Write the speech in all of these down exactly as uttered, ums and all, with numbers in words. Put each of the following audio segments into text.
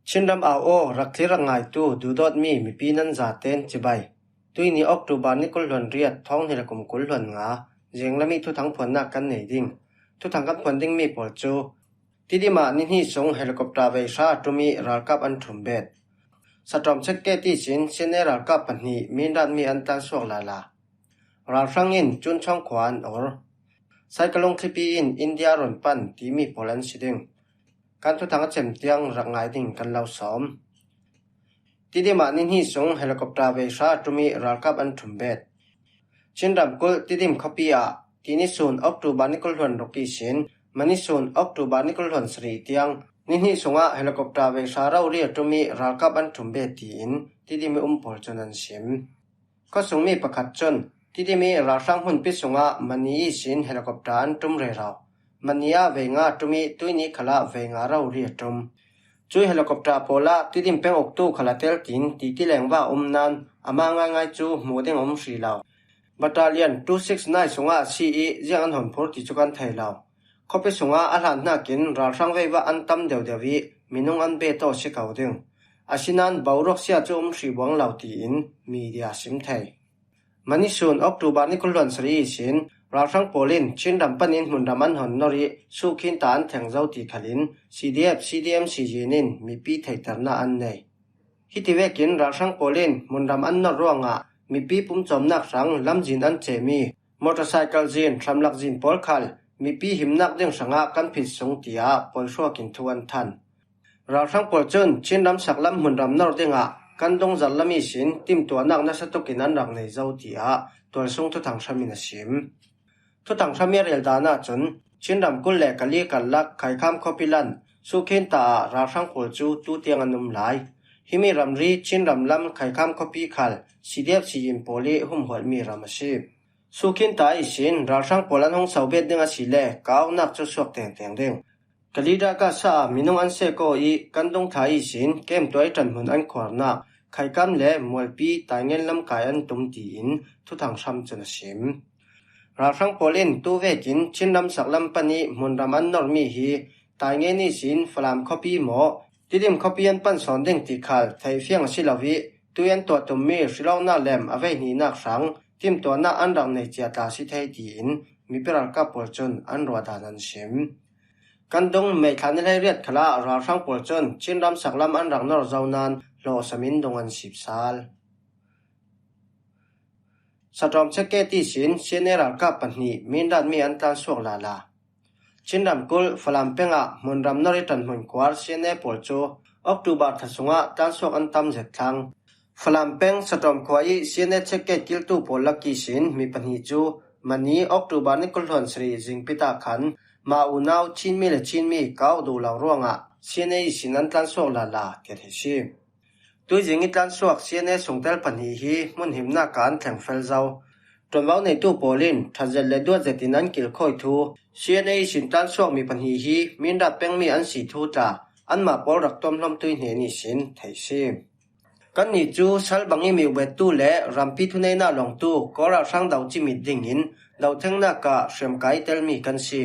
Chinram au aw, rak thlir rak ngaitu duhdawtmi mipi nan zaten cibai. Tuini October ni kul hluan riat, thawng hnih le kum kul hluan nga, zenglam i thuthang phuannak kan nei ding. Thuthang kan phuan dingmi pawl cu Tidim ah ni hnih sung helicopter vei hra a ṭum i ralkap an ṭhum bet. Satawm check gate ihsin C N A ralkap pahnih Mindat mi an tlansuak lala. Ralhrang in Cunchawng khua an or. Saikalung thlipi in India rawn pan timi pawl an si ding. Kan thuthang a cem tiang rak ngai ding kan lo sawm. Tidim ah ni hnih sung helicopter vei hra a ṭum i ralkap an ṭhum bet. Chin ramkulh Tidim khuapi ah tini sun October ni kul hluan ruk ihsin mani sun October ni kul hluan sarih tiang ni hnih sungah helicopter vei hra rori a ṭum i ralkap an ṭhum bet tiin Tidim i um pawl cun an sim. Khuasungmi pakhat cun Tidim i ralhrang hmunpi sungah mani ihsin helicopter an ṭum rero. Mani ah vei nga a ṭum i tuini khalah vei nga rori a ṭum. Cui helicopter pawlah Tidim peng uktu khal a tel tiin titi lengva a um nan amah ngaingai cu hmuh ding a um hri lo. Battalion two six nine sungah a si i ziang an hon phur ti cu kan thei lo. Khuapi sungah a hlan hnakin ralhrang veivah an tam deuhdeuh i minung an bet aw si ko ding. Asinan boruak sia cu um hri buang lo tiin media sim thei. Mani sun October ni kul hluan sarih ihsin ralhrang pawl in Chin ram panin hmunram an hon nor i suhkhin ta an theng zo ti khalin C D F, C D M Sizin in mipi theihternak an nei. Hiti vekin ralhrang pawl in hmunram an nor ruangah mipi pumcawmnak hrang lamzin an cemi motorcycle zin, hramlak zin pawl khal mipi himnak ding hrangah kan phit sung tiah pawihruakin thu an than. Ralhrang pawl cun Chin ram saklam hmunram nor dingah kan dungzarh lam ihsin timtuahnak nasa tukin an rak nei zo tiah tualsung thuthang hram in a sim. Thuthang hram i a rel dan ahcun Chin ramkulh le Kali karlak Khaikham khuapi lan suhkhin ta ah ralhrang pawl cu tutiang an um lai. Himi ramri Chin ram lam Khaikham khuapi khal C D F Sizin pawl i humhualmi ram a si. Suhkhin ta ihsin ralhrang pawl an hung sobet ding a si le ka aunak cu suak tengteng ding. Kalida ka sa ah minung an sek aw i kan dungthla ihsin kem tuai ṭanhmun an khuarnak Khaikam le Mualpi Taingen lamkai an tum tiin thuthang hram cun a sim. Ralhrang pawl in tu vekin Chin ram saklam pan i hmunram an normi hi Taingen ihsin Falam khuapi maw, Tidim khuapi an pan sawn ding ti khal theifiang a si lo i tui an tuah tummi hrilawknak lem a veihnihnak hrang timtuahnak an rak nei cia tla a si thei tiin mipi ralkap pawl cun an ruahdan an sim. Kan dung May thla ni hleiriat khalah ralhrang pawl cun Chin ram saklam an rak nor zo nan hlawhsam in dung an sip sal. Satawm check gate ihsin C N A ralkap pahnih Mindat mi an tlansuak lala. Chin ramkulh Falam peng ah hmunram nor i ṭanhmun kuar C N A pawl cu October thla sungah tlansuak an tam zet thlang. Falam peng Satawm khua i C N A check gate kiltu pawl lak ihsin mi pahnih cu mani October ni kul hluan sarih zingpit ah khan mah unau Chinmi le Chinmi ka auk duh lo ruangah C N A ihsin an tlansuak lala tiah theih si. Tuizing i tlansuak C N A sungtel pahnih hi hmun himnak ah an thleng fel zo. Ṭuanvo neitu pawl in ṭhat zet le duat zet in an kilkhawi thu, C N A ihsin tlansuak mi pahnih hi Mindat pengmi an si thu tla anmah pawl rak tuamhlawm tui hnen ihsin theih si. Kannih cu sal bang i miuhbettu le rampi thuneihnak lawngtu Kawl ralhrang do cimit dingin dothengnak ah hriamkai i telmi kan si.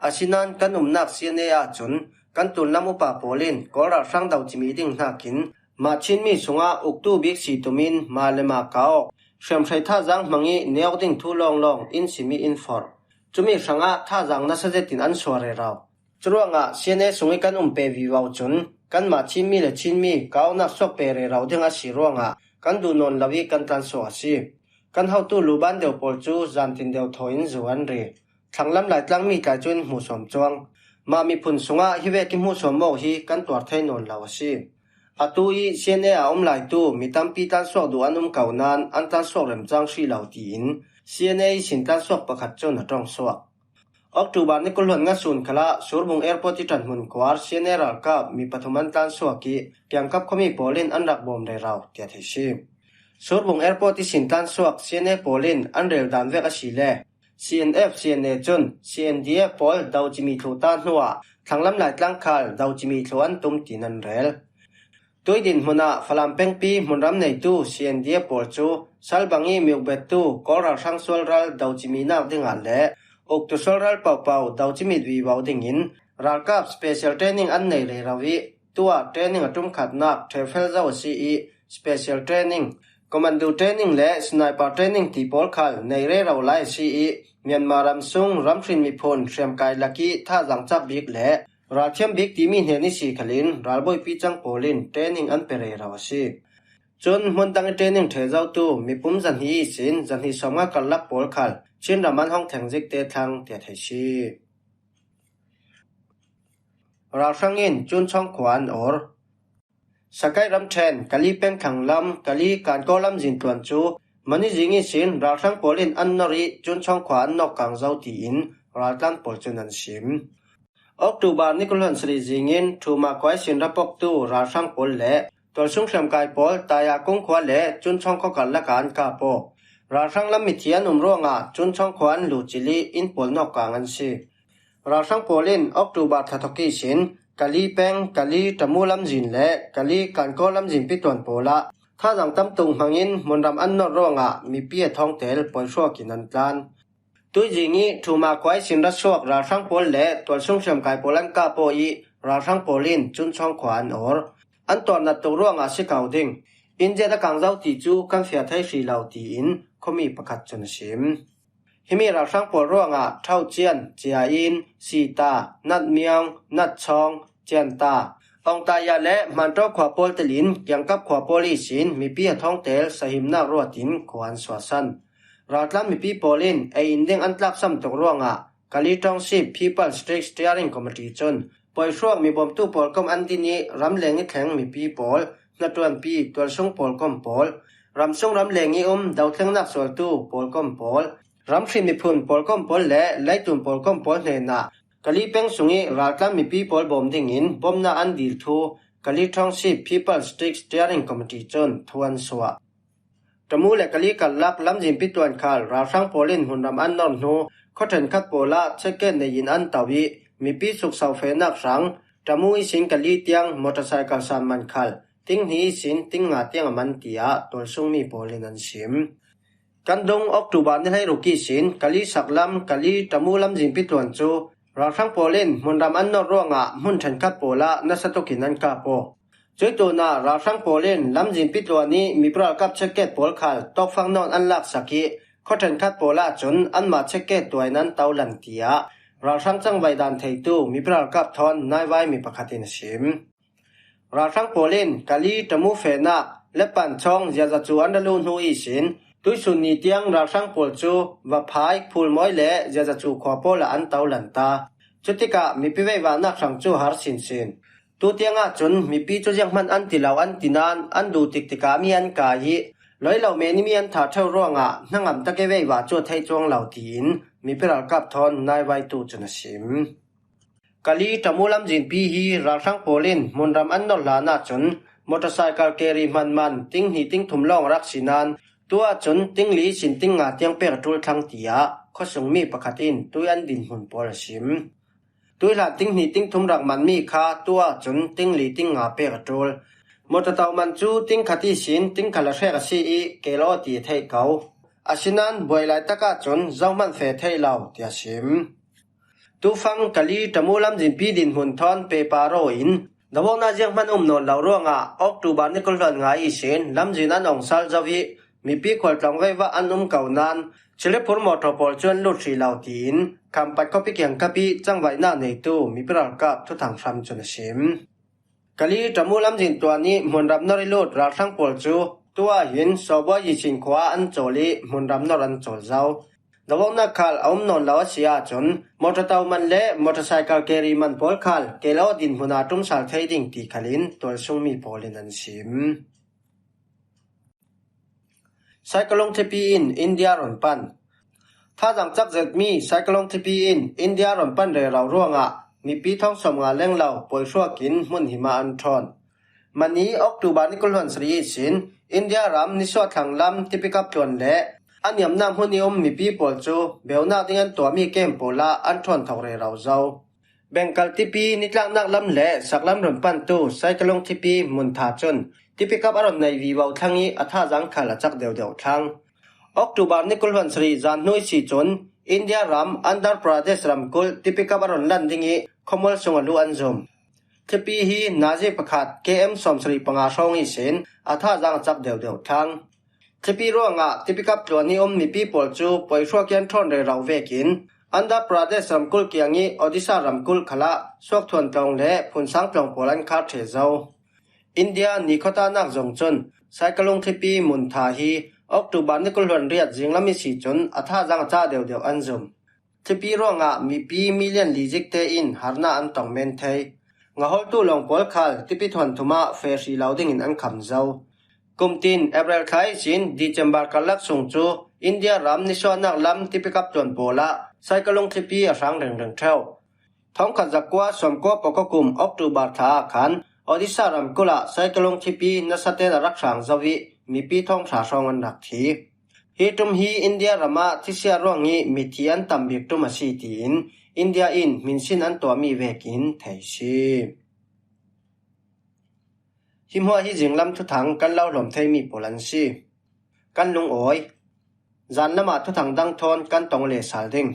Asinan kan umnak C N A ahcun kan tulnam upa pawl in Kawl ralhrang do cimit ding hnakin mah Chinmi sungah uktu bik si tumin mah le mah ka awk hriamhrei thazaang hmang i ne awk ding thu lawnglawng in sim i in forh. Cumi hrangah thazaang nasa zetin an sual rero. Curuangah C N A sung i kan um pe vivo cun kanmah Chinmi le Chinmi ka auknak suak pe rero ding a si ruangah kan duh nawn lo i kan tlansuak a si. Kan hotu luban deuh pawl cu zantin deuh thaw in zu an ri. Thlanglam Laitlang mi tla cu in hmuhsuam cuang. Mah miphun sungah hi vek i hmuhsuam awk hi kan tuar thei nawn lo a si. Atu i C N A a um laitu mi tampi tlansuak duh an um ko nan an tlansuak remcang hrih lo tiin C N A ihsin tlansuak pakhat cun a ṭongsuak. October ni kul hluan nga sun khalah Surbung Airport i ṭanhmun kuar C N A ralkap mi pathum an tlansuak i Piangkap khuami pawl in an rak bawm rero tiah theih si. Surbung Airport ihsin tlansuak C N A pawl in an rel dan vek a si le C N F, C N A cun C N D F pawl do cimi thluh ta hnuah thlanglam Laitlang khal do cimi thluh an tum tiin an rel. Tui dinhmun ah Falam pengpi hmunram neitu C N D F pawl cu sal bang i miuhbettu Kawl ralhrang sualral do ciminak dingah le uktu sualral pohpoh do cimit vivo dingin ralkap special training an nei rero i Tua training a ṭum khatnak ṭhehfel zo a si i, special training, commando training le sniper training ti pawl khal nei rero lai a si i, Myanmar ram sung ramhrin miphun hriamkai lak i thazang cak bik le ralthiam bik timi hnen i si khalin ralbawipi cang pawl in training an pe rero a si. Cun hmun dang i training ṭheh zotu mipum zahnih ihsin zahnih sawmnga karlak pawl khal Chin ram an hong theng zikte thlang tiah thei si. Ralhrang in Cunchawng khua an or. Sakai ramṭhen Kali peng thlang lam Kali Kankaw lamzin tluan cu mani zing ihsin ralhrang pawl in an nor i Cunchawng khua an nawk kang zo tiin raltlan pawl cun an sim. October ni kul hluan sarih zingin Thuma khua ihsin ra pawktu ralhrang pawl le tualsung hriamkai pawl Taya kung khua le Cunchawng khua karlak ah an kap aw. Ralhrang lam mithi an um ruangah Cunchawng khua an luh cil i inn pawl nawk kang an si. Ralhrang pawl in October thla thawk ihsin Kali peng, Kali Tamu lamzin le Kali Kankaw lamzin pituan pawl ah thazang tam tuk hmangin hmunram an nor ruangah mipi a thawngtel pawi hruak in an tlan. Tuizing i Thuma khua ihsin ra suak ralhrang pawl le tualsung hriamkai pawl an kap aw i ralhrang pawl in Cunchawng khua an or. An tuarnat tuk ruangah si ko ding. India a kang zo ti cu kan fial thei hrih lo tiin khuami pakhat cun a sim. Himi ralhrang pawl ruangah Ṭhaucian, Cia-in, Sita, Natmiang, Natchawng, Cianta, Awngtaya le Hmanṭaw khua pawl telin kiangkap khua pawl ihsin mipi a thawngtel sahimnak ruat in khua an suahsan. Raltlan mipi pawl in ei in ding an tlaksam tuk ruangah Kali Township People District Steering Committee cun pawi hruak mibawmtu pawlkom an din i ramleng i thleng mipi pawl, hnaṭuanpi tualsung pawlkom pawl, ramsung ramleng i um dothlengnak sualtu pawlkom pawl, ramhrin miphun pawlkom pawl le leitlun pawlkom pawl hnenah Kali peng sung i raltlan mipi pawl bawm dingin bawmhnak an dil thu Kali Township People District Steering Committee cun thu an suah. Tamu le Kali karlak lamzin pituan khal ralhrang pawl in hmunram an nor hnu khuaṭhen khat pawl ah checkgate nei in an to i mipi sukso fehnak hrang Tamu ihsin Kali tiang motorcycle san man khal ting hnih ihsin ting nga tiang a man tiah tualsungmi pawl in an sim. Kan dung October ni hleiruk ihsin Kali saklam Kali Tamu lamzin pituan cu ralhrang pawl in hmunram an nor ruangah hmun ṭhenkhat pawl ah nasa tukin an kap aw. Cuih tunah ralhrang pawl in lamzin pituan i mipi ralkap checkgate pawl khal tawkfang nawn an laksak i khuaṭhenkhat pawl ahcun anmah checkgate tuai in an to lan tiah ralhrang cangvai dan theitu mipi ralkap thawn naivaimi pakhat in a sim. Ralhrang pawl in Kali Tamu fehnak Lepanchawng ziaza cu an ra luh hnu ihsin tuihsun ni tiang ralhrang pawl cu Vaphai, Phulmawi le ziaza cu khua pawl ah an to lan ta. Cutikah mipi veivahnak hrang cu har sinsin. Tutiang ahcun mipi cu zianghman an ti lo an ti nain an duh tik tikah mi an kai i loi lo men i mi an thah ṭheu ruangah hnangam tak i veivah cu a theih cuang lo tiin mipi ralkap thawn naivaitu cun a sim. Kali Tamu lamzinpi hi ralhrang pawl in hmunram an nor hlan ahcun motorcycle carry hmanman ting hnih ting thum lawng a rak si nain tu ahcun ting li ihsin ting nga tiang pek a ṭul thlang tiah khuasungmi pakhat in tui an dinhmun pawl a sim. Tuihlan ting hnih ting thum rak manmi kha tu ahcun ting li ting nga pek a ṭul. Motor to man cu ting khat ihsin ting khat le hrek a si i kelaw ti a theih ko. Asinain buai laitak ahcun zohman feh thei lo tiah sim. Tufang Kali Tamu lamzinpi dinhmun thawn pehpar aw in dawawknak zianghman um nawn lo ruangah October ni kul hluan nga ihsin lamzin an ong sal zo i mipi khualtlawng veivah an um ko nain chiliphur mawṭaw pawl cu an lut hrih lo tiin Khampat khuapi kiangkap i cangvaihnak neitu mipi ralkap thuthang hram cun a sim. Kali Tamu lamzin tuan i hmunram nor i lut ralhrang pawl cu tu ahhin Sawbua Yisin khua ah an cawl i hmunram nor an cawl zo. Dawawknak khal a um nawn lo a si ahcun motor to man le motorcycle carry man pawl khal kelaw dinhmun ah ṭum sal thei ding ti khalin tualsungmi pawl in an sim. Cyclone Thipi in India rawn pan. Thazang cak zetmi Cyclone Thipi in India rawn pan rero ruangah mipi thawng sawmnga lenglo pawi hruak in hmun him ah an ṭhawn. Mani October ni kul hluan sarih ihsin India ram nisuah thlang lam Tipikap tluan le a niamnak hmun i um mipi pawl cu beunak ding an tuahmi kem pawl ah an ṭhawn thawk rero zo. Bengal Tipi nitlaknak lam le saklam rawn pantu Cyclone Thipi hmun tha cun Tipikap a rawn nei vivo thlang i a thazang khal a cak deuhdeuh thlang. October ni kul hluan sarih zan hnu i si cun India ram Andhra Pradesh ramkulh Tipikap a rawn lan ding i khuamual sung a luh an zum. Thlipi hi nazi pakhat K M sawmsarih panga hrawng ihsin a thazang a chak deuhdeuh thlang. Thlipi ruangah tipikap tluan i um mipi pawl cu poihruak i an ṭhawn rero vekin Andhra Pradesh ramkulh kiang i Odisha ramkulh khalah suakthuan tlawng le phunsang tlawng pawl an khar ṭheh zo. India nikhawtanak zong cun Cyclone Thlipi mun tha hi October ni kul hluan riat zinglam i si cun a thazang a chak deuhdeuh an zum. Thlipi ruangah mipi milian li zikte in harnak an tong men thei. Ngahawltu lawng pawl khal tipi thuanthum ah feh hrih lo dingin an kham zo. Kumtin April thla ihsin December karlak sung cu India ram nisuahnak lam tipikap tluan pawl ah Cyclone Thlipi a hrang ringring ṭheu. Thongkhat zakua sawmkua pawka kum October thla ah khan Odisha ramkulh ah Cyclone Thlipi nasaten a rak hrang zo i mipi thawng hra hrawng an rak thi. Hi ṭum hi India ram ah thisia ruang i mithi an tam bik ṭum a si tiin India in hminsin an tuahmi vekin thei si. Hi hmuah hi zinglam thuthang kan lo hlawm theimi pawl an si. Kan lungawi. Zan lamah thuthang dang thawn kan tong le sal ding.